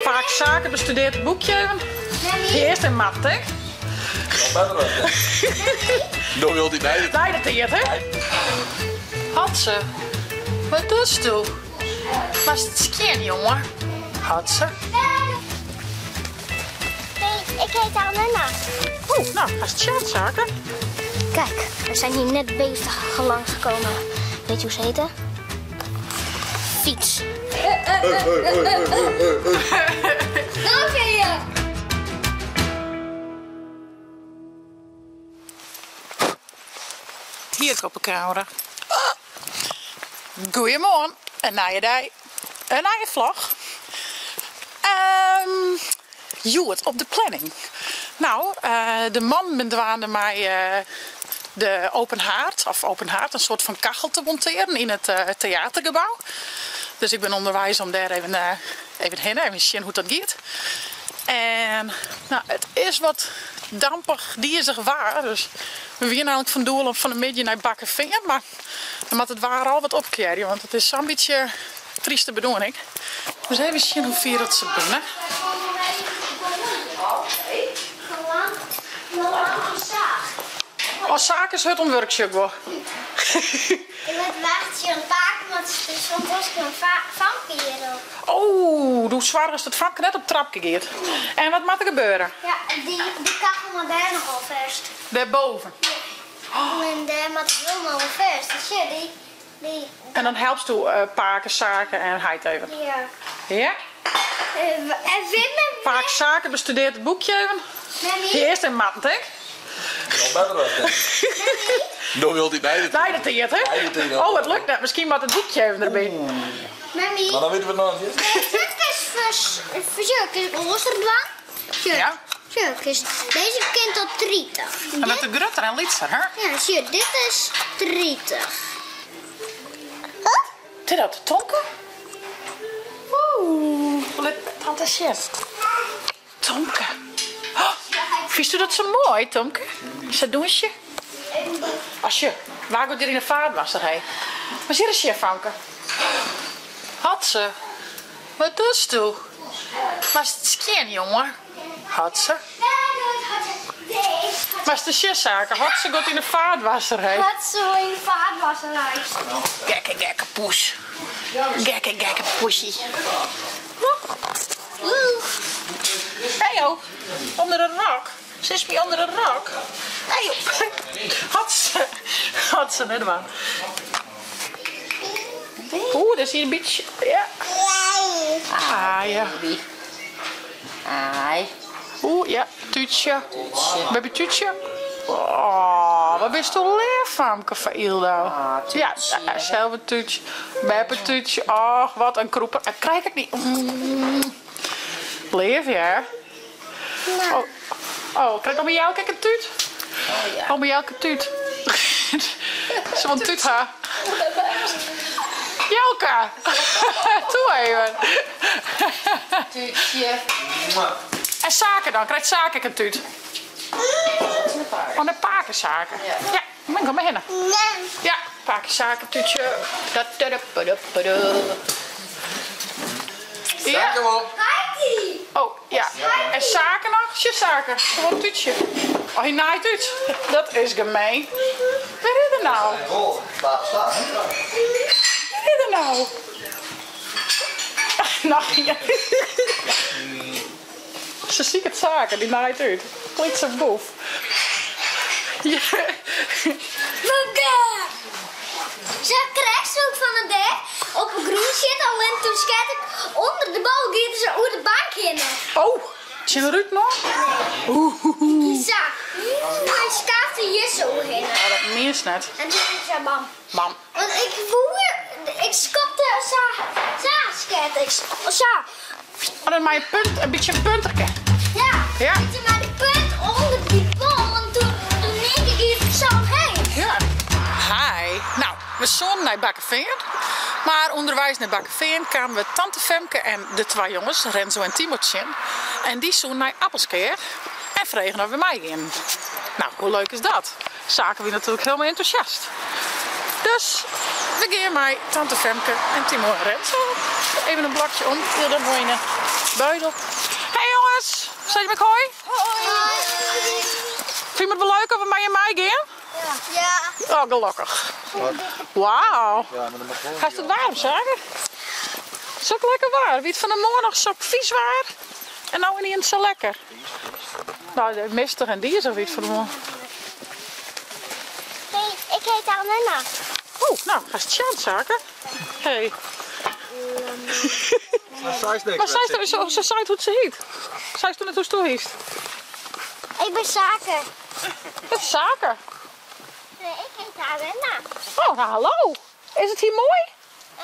Pake Sake bestudeert it boekje even. Earst in matte, hè? No wil dy nei de Nei de tiid, hè? Hotse, wat dochsto? Moatst it skjin, jonge. Hotse. Nee, ik heet Alena. Oeh, nou, hast sjen, Sake. Kijk, er zijn hier net beesten langsgekomen. Weet je hoe ze heten? Fiets. Dank je. Hier op de camera. Goeiemoarn, in nije dei, in nije vlog. Um, hjoed op de planning. Nou, de mannen binne dwaande mei de open haard, of open haard, in soart fan kachel te montearen yn it teatergebou. Dus ik bin ûnderweis om dêr even, even hinne, even sjen hoe't dat giet. En nou, it is wat dampich, dizich waar, dus we wiene eigenlik fan doel om fan 'e middei nei Bakkefean, mar dan moat it waar al wat opklearje, want it is sa'n bytsje tryste bedoening. Dus even sjen hoe fier dat se binne. Oh, Sake is hurd oan it wurk, sjoch ik wol. Ik moat wachtsje op pake, want der stond miskien in famke hjirop. Oh, do soargest dat famke net op it trapke giet. En wat moat der gebeure? Ja, de kachel moat dêr noch al fêst. Dêrboven? Ja. En dêr moat it hielendal oan fêst. Dus sjoch, dy, dy. En dan helpst do pake, Sake en heit even? Ja. Ja? En Wim en Pake Sake bestudeert it boekje even. Memmy? Earst even matten, tink. No better as dat. No wil dy nei de Nei de tiid, hè? Nei de tiid. Oh, it lukt net. Miskien moat it boekje even derby. Memmy? Mar dan witte we it noch net. Sjoch, sjoch, is oars der dwaan. Sjoch, Ja. sjoch, is dizze kin tot 30. En wurdt it grutter en lytser, hè? Ja, sjoch, dit is 30. Is dat Tomke? Oeh, lit tante sjen. Tomke. Oh, fynst do dat sa moai, Tomke? Sa dûnsje? Asje, wa giet hjir yn de faatwasser, hé? Mar hjir is sjen, famke. Hotse, wat dochsto? Moatst it skjin, jonge. Hotse. Moatst de sjen, Sake. Hotse giet yn de faatwasser, hé. Hotse wol yn de faatwasser reis. Gekke, gekke poes. Gekke, gekke poesie. Hey jo, ûnder de rok. Sis my ûnder de rok. Hey jo. Hotse, hotse, net dwaan. Oeh, dêr is hier in bytsje. Ja. Ah, ja. Oeh, ja, tútsje. Baby tútsje. Oh, wat bisto leaf, famke fan Yldo. Ja, sels in tútsje. Beppe tútsje. Och, wat in krûper. Dat krij ik niet. Leaf, ja. Oh, oh, krijt ome Jelke ek in tút? Ome Jelke tút. Se wol in tút ha. Jelke! Toe even. Tútsje. En Sake dan? Krijt Sake ek in tút? Oh, nei pake Sake. Ja, dan kom mar hinne. Ja, pake Sake tútsje. Ja. Oh, ja. En Sake noch? Sjoch Sake, se wol in tútsje. Oh, hy naait út. Dat is gemeen. Wêr is er nou? Wêr is er nou? Noch ien. Se siket Sake, dy naait út. Lytse boef. Ja. Sa krekt soe ik fan 'e dei op 'e grûn sitte, allinnich toen skeat ik ûnder de bal, giet se oer de bank hinne. Oh, tsjin de rút noch? Nee. Sa, hy skafte hjir sa oerhinne. Oh, dat mienst net. En toen wie ik sa bam. Bam. Want ik woe, ik skopte sa, sa skeat ik, sa. Oh, dan mei in punt, in bytsje in punterke. Ja, Ja. Weet je, mei de punt ûnder dy bal en toen yn ien kear gie it sa omheech. Ja. Hi. Nou, we soenen nei Bakkefean. Mar ûnderweis nei Bakkefean kamen we tante Femke en de twa jonges, Renzo en Timo, tsjin. En dy soenen nei Appelskea en fregen oft we meigienen. Nou, hoe leuk is dat? Sake wie natuerlik hielendal entûsjast. Dus we gean mei tante Femke en Timo en Renzo. Even in blokje om, Hilda Moine. Buidel. Hey jongens, sis mar hoi. Hoi. Fyn je it wol leuk of we mei je meigean? Ja. Oh, gelokkich. Wauw. Ja, mar dan moat wol. Hast it waarm, Sake? Sok lekker waar. Wie it fan 'e moarn noch sok fys waar en no ynienen sa lekker. Nou, mistich en dizich wie it fan 'e moarn. Hey, ik heet Alena. Oeh, nou, hast sjen, Sake. Hey. Mar seist niks. Mar seist, se, se seit hoe't se hyt. Seist net hoe'tsto hietst? Ik bin Sake. Dat is Sake. Nee, ik heet Alena. Oh, nou, hallo. Is it hjir moai?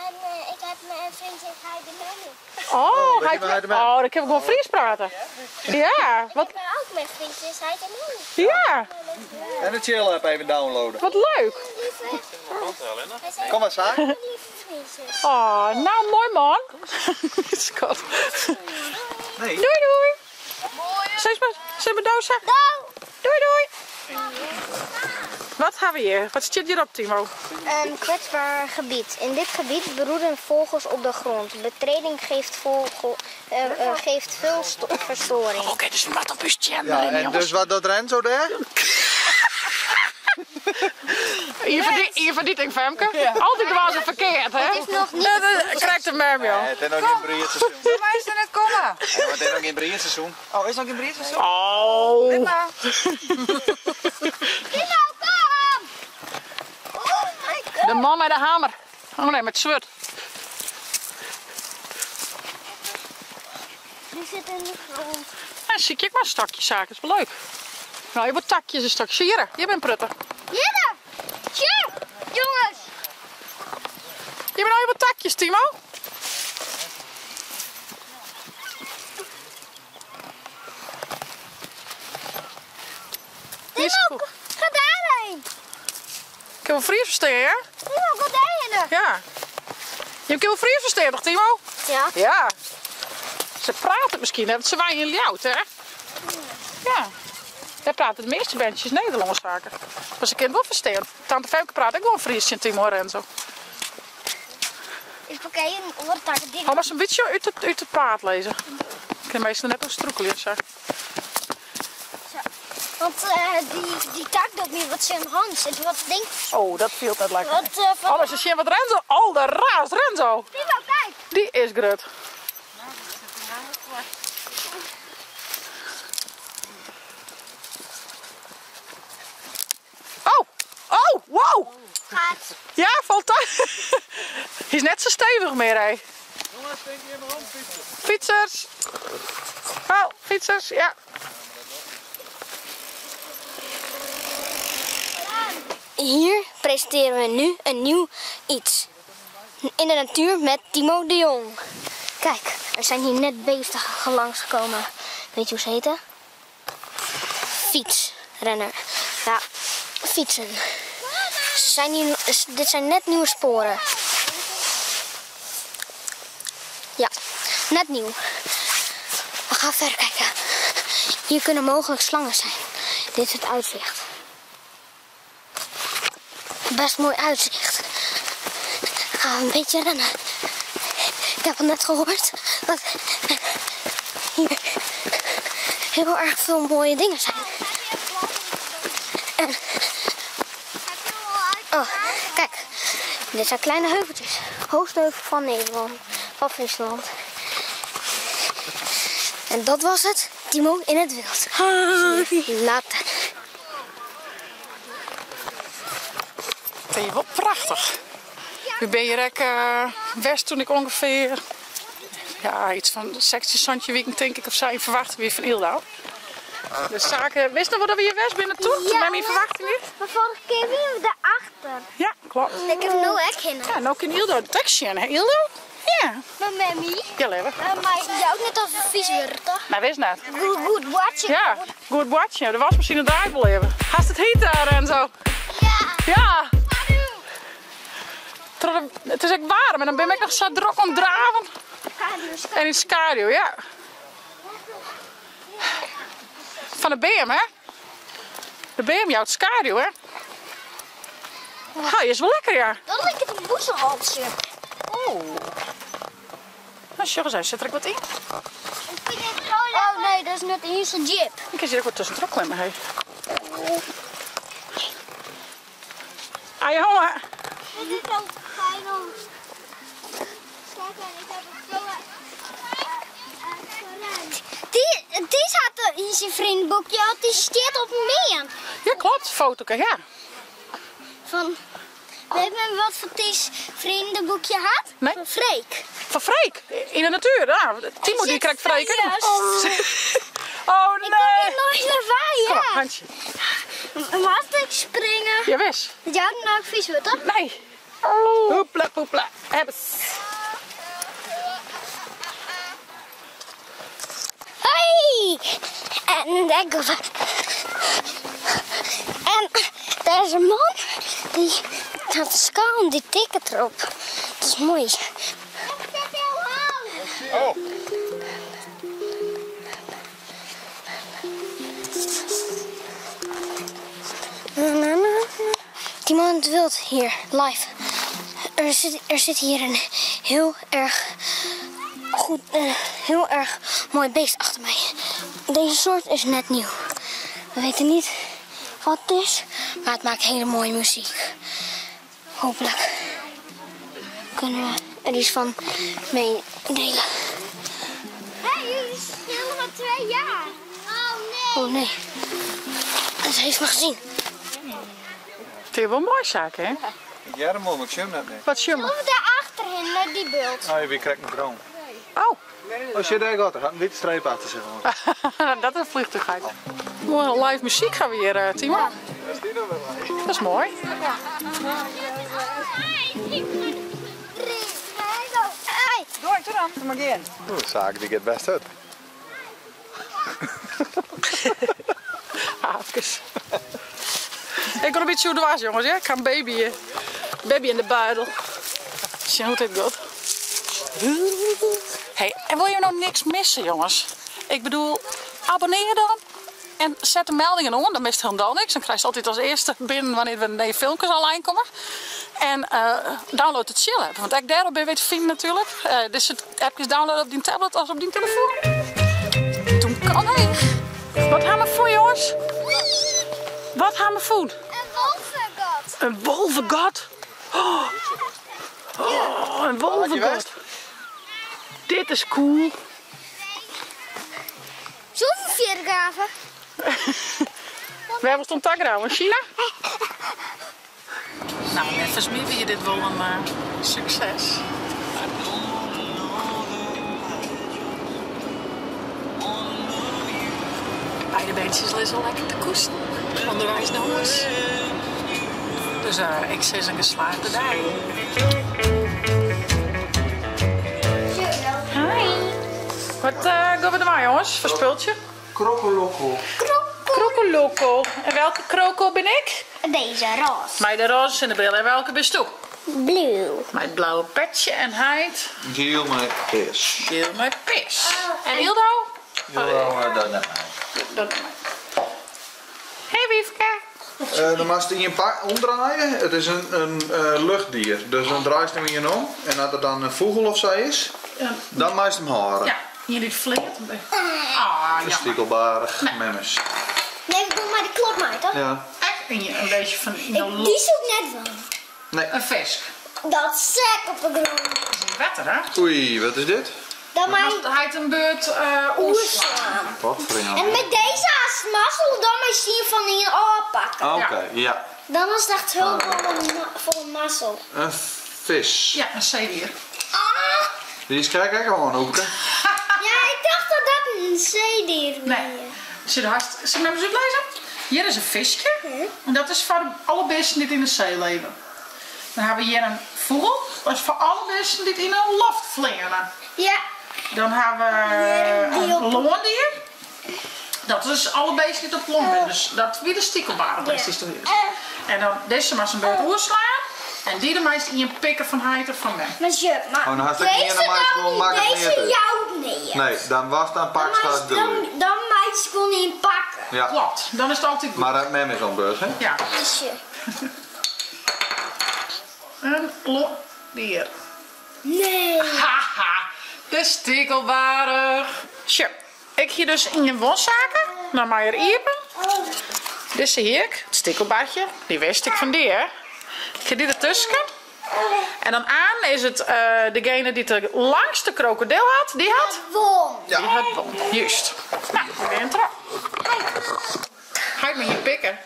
En eh, ik heb mijn vriendje Heide Memmy. Oh, ben je hij, bij de mem? oh, dan kunnen we gewoon Fries praten. Ja, wat, Ik ben ook mijn vriendjes Heide Memmy. ja, En de chill app even downloaden. wat leuk. Lieve, wij zijn Kom maar, Saak. lieve vriendjes. Oh, nou mooi man. Schat. Nee. Doei doei. Zeg maar, zeg maar dosa. Doei doei. Wat hebben we hier? Wat zit hierop, Timo? Een kwetsbaar gebied. In dit gebied broeden vogels op de grond. Betreding geeft, vogel, geeft veel verstoring. Oké, dus we moeten op uw Ja, en dus wat dat Renzo daar? Hier verdient, hier verdient ik Femke. Altijd was het verkeerd, hè? Het is nog niet- Ja, dat krijgt de merm, joh. Het is nog geen broeierseizoen. Voor mij is er net komen. Ja, maar het is nog geen broeierseizoen. Oh, is nog geen briedseizoen? Oh. Maar. Timo, kom! Oh my god! De man met de hamer. Oh nee, met zwart. Die zit in de grond. En zie ik maar een stakje zaken, is wel leuk. Nou, je wordt takjes een stakje. Hier, je bent prutter. Jelle! Tje! Jongens! Je bent al je takjes, Timo. Die is Timo, goed. ga daarheen! Ik heb wel Fries verstaan, hè? Timo, ga daarheen! Ja. Je hebt wel Fries verstaan, toch, Timo? Ja. Ja. Ze praten misschien, hè? Want ze waren in Ljout, hè? Ja. Daar praten de meeste bandjes Nederlands vaker. Maar ze kunnen wel verstaan. Tante Femke praat ook wel Fries in Timo en Renzo. Ik pak even een oortak. Dit Hou maar zo'n beetje uit het paard lezen. Ik kan meestal net als stroekelen, zeg. Want die tak doet me wat zijn hand zit. Wat denk Oh, dat viel net lekker. Wat van... Oh, maar ze zien wat Renzo. Oh, de raast Renzo. Timo, kijk! Die is grut. Oh, oh, wow. Gaat. Ja, valt dat. Hij is net zo stevig meer, hè. Jongens, denk je maar om fietsen. Fietsers. Oh, fietsers, ja. Hier presenteren we nu een nieuw iets. In de natuur met Timo de Jong. Kijk, er zijn hier net beesten langsgekomen. Weet je hoe ze heten? Fietsrenner. Ja, fietsen. Ze zijn hier, dit zijn net nieuwe sporen. Ja, net nieuw. We gaan verder kijken. Hier kunnen mogelijk slangen zijn. Dit is het uitzicht. Best mooi uitzicht. Gaan we een beetje rennen. Ik heb al net gehoord dat hier heel erg veel mooie dingen zijn. En, oh, kijk. Dit zijn kleine heuveltjes. Hoogste heuvel van Nederland, van Friesland. En dat was het. Timo in het wild. Later. Vind je wel prachtig. Ik ben hier ook, west toen ik ongeveer ja, iets van 16 centje weekend denk ik of zo in verwachting weer van Ildau. De zaken, wist nog wat we hier west binnen toen? Toen mijn verwachting niet? Maar vorige keer weer we daarachter. Ja, klopt. Ik heb no ek in. Ja, nou kan Ildo de tekstje in, hè Ildo? Ja. Maar mammy, Ja, leven. maar je ook net als een vies wordt, toch? Nou, wist net. Goed, goed watje. Ja, goed watje. De wasmachine draait wel even. Hast het heet daar en zo. Ja. Ja. Het is echt warm en dan ben ik nog zo druk om draven. En in schaduw, ja. Van de BM, hè? De BM jouwt schaduw, hè? Ha, is wel lekker, ja. Dan lijkt het een boezelhalsje. Oh. No sjoch ris even, sit der ek wat yn? Oh nee, dat is net iens sa djip. Dan kinst hjir ek wat tuskentroch klimme, hé. Ah jonge. Dit is zo fijn om. Kijk, ik heb het zo. Die, die zat in zijn vriendenboekje, want die staat op meer. Ja klopt, foto, ja. Van, weet je wat voor Ties vriendenboekje had? Nee. Van Freek. Van Freek? In de natuur, ja. Timo die krijgt Freek. hè? Serieus? Oh Ik kom nee. hier nooit meer bij, Kom op, ja. handje. Mag ik springen? Jawis. Dat jou nou ook vies wordt, toch? Nee. Hoepla, poepla. Hebbes. Hoi! En daar komt En daar is een man die dat schaam die ticket erop. Dat is mooi. Oh. Na, na, na. Timo in het wild hier, live. Er zit hier een heel erg goed, heel erg mooi beest achter mij. Deze soort is net nieuw. We weten niet wat het is, maar het maakt hele mooie muziek. Hopelijk kunnen we er iets van meedelen. Hé, jullie schillen maar 2 jaar. Oh nee. Oh nee, het heeft me gezien. Het is wel een mooie zaak, hè? Ja, dat moet ik zie hem net niet. Wat zie je? Of daarachterin, naar die beeld. Oh, je krijgt een drone. Oh. Oh, shit, daar gaat er. Gaat een witte streep achter zich. hoor. Dat is een vliegtuig uit. Mooi, live muziek gaan we hier, Timo. Dat is die nog wel bij. Dat is mooi. Door, doe dan. Doe maar geen. Oeh, zaak die gaat best uit. Aafkes. Ik kom een beetje hoe dwaas, jongens. Ja? Ik ga een baby in de buidel. Zien hoe dit gaat. Hey, en wil je nou niks missen, jongens? Ik bedoel, abonneer dan. En zet de meldingen om, dan mist helemaal niks. Dan krijg je altijd als eerste binnen wanneer we nieuwe filmpjes online komen. En download het Chill app, want ik daarop ben weet te vinden natuurlijk. Dus het app is downloaden op die tablet als op die telefoon. Toen kan hij. Wat gaan we voor, jongens? Wat gaan we voor? Een wolvengat. Een wolvengat? Oh, oh, een wolvengat. Dit is cool. Zoveel viergaven. We hebben stond daar in China. Nou, even wie je dit wel een succes. Beide beentjes liggen al lekker te koesten. Onderwijs naar huis. Dus ik zit een geslaagde dag. Hi. Wat gaan we doen, jongens? Voor speeltje? Krokoloko. Krokoloko. En welke kroko ben ik? Deze roze. Mij de roze in de bril. En welke bist u? Blauw. Mijn blauwe petje en heid. Geel met pis. Geel met pis. En Hildo? Hildo, dat net mij. Dat net mij. Hey Wiefke. Dan mag je in je pak omdraaien. Het is een luchtdier. Dus dan draai je hem in je om. En als er dan een vogel of zo is, Ja. dan maak je hem haren. Ja, hier dit vleert. Ah, ja. Stiekelbarig, Nee. memmes. Nee, ik doe maar de klok maar, toch? Ja. Echt in je een beetje van in de Ik, lucht. die zoek net wel. Nee. Een vis. Dat zek op de grond. Dat is water, hè? Oei, wat is dit? Dan maar Hij heeft een beurt oerslaan. Wat voor een En met deze als mazzel dan maar zien van hier oppakken. Oké, ja. Dan was het echt heel voor een mazzel. Een vis. Ja, een zeedier. Ah! Die is kijk ik gewoon ook. Ja, ik dacht dat dat een zeedier was. Nee. Zit hartst. Zullen we eens uitlezen? Hier is een visje. En dat is voor alle beesten die in de zee leven. Dan hebben we hier een vogel. Dat is voor alle beesten die in een loft vliegen. Ja. Dan hebben we Die een op- loondier. Dat is alle beesten die op lont zijn. Dus dat wie de stiekelbare beest is toch hier. En dan deze maar zo'n beetje oerslaan. En die de meest in je pikken van heid of van mij. Maar je, maar Oh, dan had ik niet deze aan de dan gewoon niet, makkelijk deze neer te- jou niet. Nee, dan was dan pak Dan staat dan, dan maak je gewoon niet pakken. Ja. Klopt, dan is het altijd goed. Maar dat mem is al beurs, hè? Ja. Dus je. Een loondier. Nee. Haha. De stikelbaarch. Sjoch, ik hie dus ien won saken. No mei er iepen. Dizze hie ik, it stikelbarchje. Dy wist ik fan dy, hè. Ik hie dy dertusken. En dan aan is it degene dy't de langste krokodil hat, dy hat Won. Die hat won, juist. Nou, we gean troch. Ga ik me hier pikken.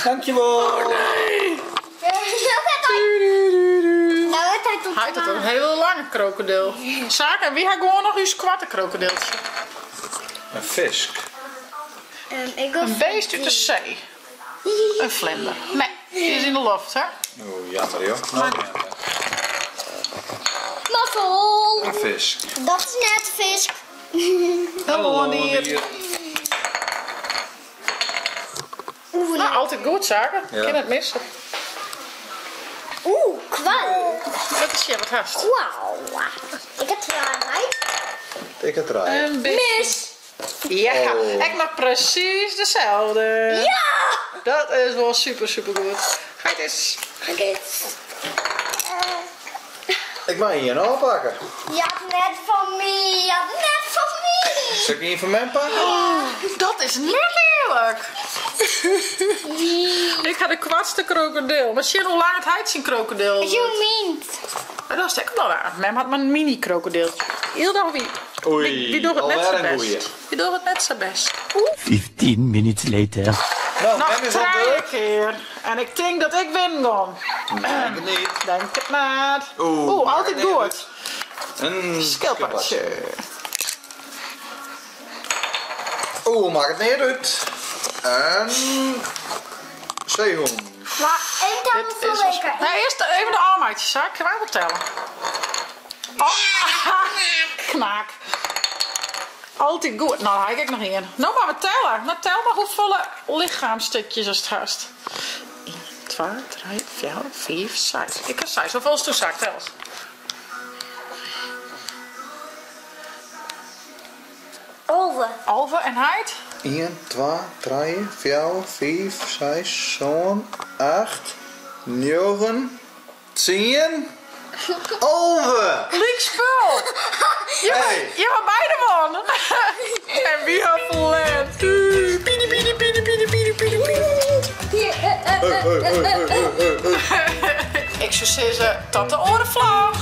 Dankjewel. Oh nee. Nou werd hij tot Hij had een hele lange krokodil. Zaak, en wie had gewoon nog uw kwarte krokodiltje? Een fisk. Ik wil Een beest uit de zee. Een vlinder. Nee, die is in de lucht, hè? Oh, jammer joh. Nou, jammer. Mazzel. Een fisk. Dat is net fisk. Een loondier. Oeh, Nou, altijd goed, zaken. Ja. Kan het missen. oeh, kwal. Wat is hier, wat haast? Wauw. Ik heb waarheid. Ik het draaien. Een beest. Mis. Ja, Oh. ik nog precies dezelfde. Ja. Dat is wel super, super goed. Ga het eens. Oké. Ik mag hier een oppakken. Je had net van mij. Je had net van mij. Zal ik een van mij pakken? Dat is net eerlijk. Ik had de kwartste krokodil. Maar zie je hoe lang het hij zijn krokodil? Je meent. Maar dat is echt wel raar. Mem had maar een mini krokodil. Heel dag wie. Oei, Wie, wie doet het net alweer zo een best? goeie. Wie doet het net zo best? 15 minutes later. Nou, Nog mem is al drie beurt. keer. En ik denk dat ik win dan. Denk het niet. Denk het maar. Oeh, Oeh, maar altijd nee, goed. Een Schildpadje. Oeh, maak het neer uit. Een zeehond. Maar één tel Dit veel is lekker. Nee, eerst even de armhuidjes, hè. Ik ga wel tellen. Oh, knaak. Altijd goed. Nou, dan heb ik nog één. Nou, maar we tellen. Nou, tel maar hoeveel lichaamstukjes als het haast. 1, 2, 3, 4, 5, 6. Ik heb 6. Hoeveel is het toen, Tel eens. Over. Alve en Heid. 1, 2, 3, 4, 5, 6, 7, 8, 9, 10, 11. Leuk spul. Je Hey. je hebt beide won. En wie had verloren? Pienie, pienie, pienie, pienie, pienie, pienie, pienie. Hey, hey, hey, hey, hey, hey. Ik zou zeggen, tot de oren vlog.